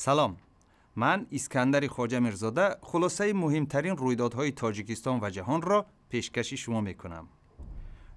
Салом, ман Искандари Хоҷа Мирзода хулосаи муҳимтарин рӯйдодҳои Тоҷикистон ва ҷаҳонро пешкаши шумо мекунам.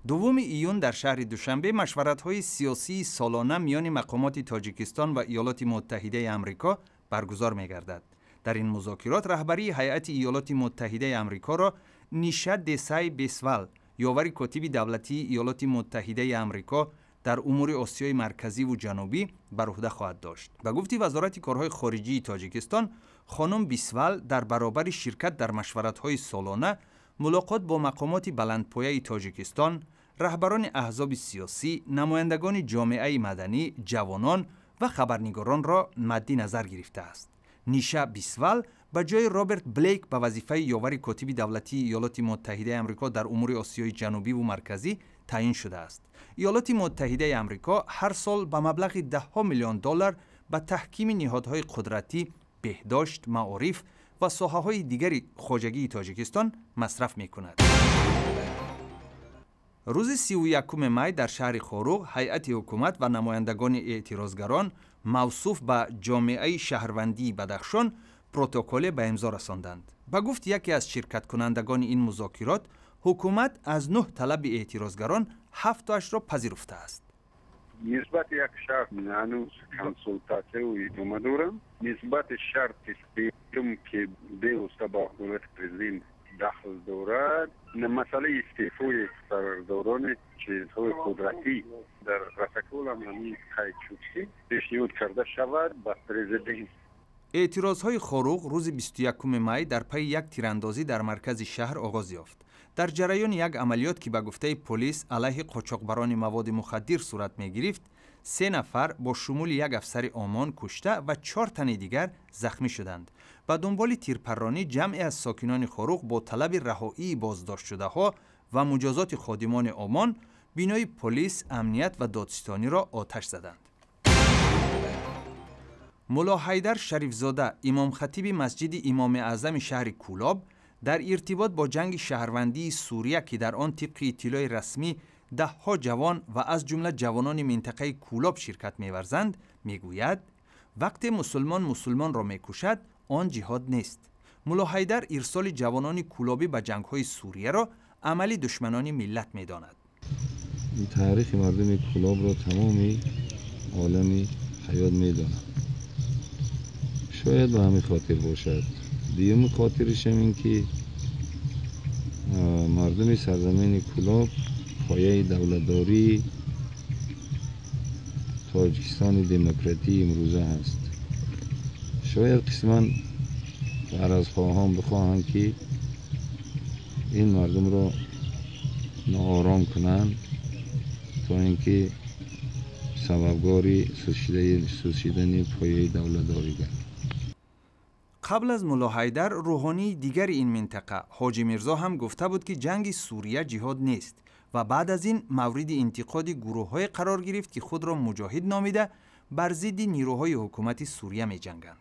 2 июн дар шаҳри Душанбе машваратҳои сиёсии солона миёни мақомоти Тоҷикистон ва Иёлоти Муттаҳидаи Амрико баргузор мегардад. Дар ин музокирот раҳбарии ҳайати Иёлоти Муттаҳидаи Амрикоро Ниша Десай Бесвал, ёвари котиби давлатии Иёлоти Муттаҳидаи Амрико дар умури Осиёи Марказиву Ҷанубӣ бар уҳда хоҳад дошт. Ба гуфти Вазорати корҳои хориҷии Тоҷикистон, хонум Бисвал дар баробари ширкат дар машваратҳои солона мулоқот бо мақомоти баландпояи Тоҷикистон, раҳбарони аҳзоби сиёсӣ, намояндагони ҷомеаи маданӣ, ҷавонон ва хабарнигоронро мадди назар гирифтааст. Ниша Бисвал ба ҷои Роберт Блейк ба вазифаи ёвари котиби давлатии Иёлоти Муттаҳидаи Амрико дар умури Осиёи Ҷанубиву Марказӣ таъин шудааст. Иёлоти Муттаҳидаи Амрико ҳар сол ба маблағи даҳҳо миллион доллар ба таҳкими ниҳодҳои қудратӣ, беҳдошт, маориф ва соҳаҳои дигари хоҷагии Тоҷикистон масраф мекунад. Рӯзи 31 май дар шаҳри Хоруғ ҳайати ҳукумат ва намояндагони эътирозгарон мавсуф ба ҷомеаи шаҳрвандии Бадахшон протоколе ба имзо расонданд. Ба гуфти яке аз ширкаткунандагони ин музокирот, ҳукумат аз 9 талаби эътирозгарон 7-ашро пазируфтааст. Нисбати як шарт ҳанӯз консултатсияу идома дорам. Нисбати шарти сеюм, ки бевосита ба ҳукумати президент дахл дорад, масъалаи истеъфои сардорони чизҳои қудратӣ дар протоколам ҳамин қайд шуд, ки пешниҳод карда шавад ба президент. Эътирозҳои Хоруғ рӯзи 21 май дар пайи як тирандозӣ дар маркази шаҳр оғоз ёфт. Дар ҷараёни як амалиёт, ки ба гуфтаи полис алайҳи қочоқбарони маводи мухаддир сурат мегирифт, 3 нафар бо шумули як афсари ОМОН кушта ва 4 тани дигар захмӣ шуданд. Ба дунболи тирпарронӣ ҷамъе аз сокинони Хоруғ бо талаби раҳоии боздоштшудаҳо ва муҷозоти ходимони ОМОН бинои полис, амният ва додситониро оташ заданд. Мулло Ҳайдар Шарифзода, имомхатиби масҷиди Имоми Аъзами шаҳри Кӯлоб, дар иртибот бо ҷанги шаҳрвандии Сурия, ки дар он тибқи иттилои расмӣ даҳҳо ҷавон ва аз ҷумла ҷавонони минтақаи Кӯлоб ширкат меварзанд, мегӯяд: вақте мусулмон мусулмонро мекушад, он ҷиҳод нест. Мулло Ҳайдар ирсоли ҷавонони кӯлобӣ ба ҷангҳои Сурияро амали душманони миллат медонад. Ин таърихи мардуми Кӯлобро тамоми олами ҳаёт медонад. Шояд ба ҳамин хотир бошад. Дуюми хотиришам ин ки мардуми сарзамини Кӯлоб пояи давлатдории Тоҷикистони демократии имрӯза ҳаст. Шояд қисман ғаразхоҳон бихоҳанд, ки ин мардумро ноором кунанд, то ин ки сабабгори сусшидани пояи давлатдорӣ гардад. Қабл аз Мулло Ҳайдар рӯҳонии дигари ин минтақа Ҳоҷи Мирзо ҳам гуфта буд, ки ҷанги Сурия ҷиҳод нест ва баъд аз ин мавриди интиқоди гурӯҳҳое қарор гирифт, ки худро муҷоҳид номида бар зидди нирӯҳои ҳукумати Сурия меҷанганд.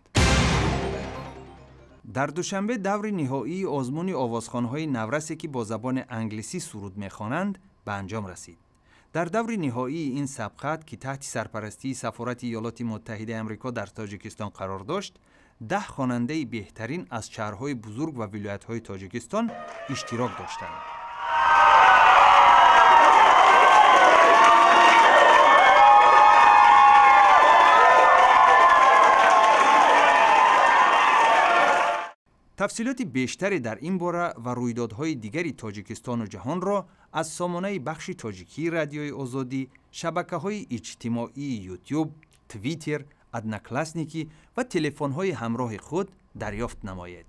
Дар Душанбе даври ниҳоии озмуни овозхонҳои наврасе, ки бо забони англисӣ суруд мехонанд, ба анҷом расид. Дар даври ниҳоии ин сабқат, ки таҳти сарпарастии Сафорати Иёлоти Муттаҳидаи Амрико дар Тоҷикистон қарор дошт, 10 хонандаи беҳтарин аз шаҳрҳои бузург ва вилоятҳои Тоҷикистон иштирок доштанд. Тафсилоти бештаре дар ин бора ва рӯйдодҳои дигари Тоҷикистону ҷаҳонро аз сомонаи бахши тоҷикии Радиои Озодӣ, шабакаҳои иҷтимоии Ютюб, Твиттер, Одноклассники ва телефонҳои ҳамроҳи худ дарёфт намоед.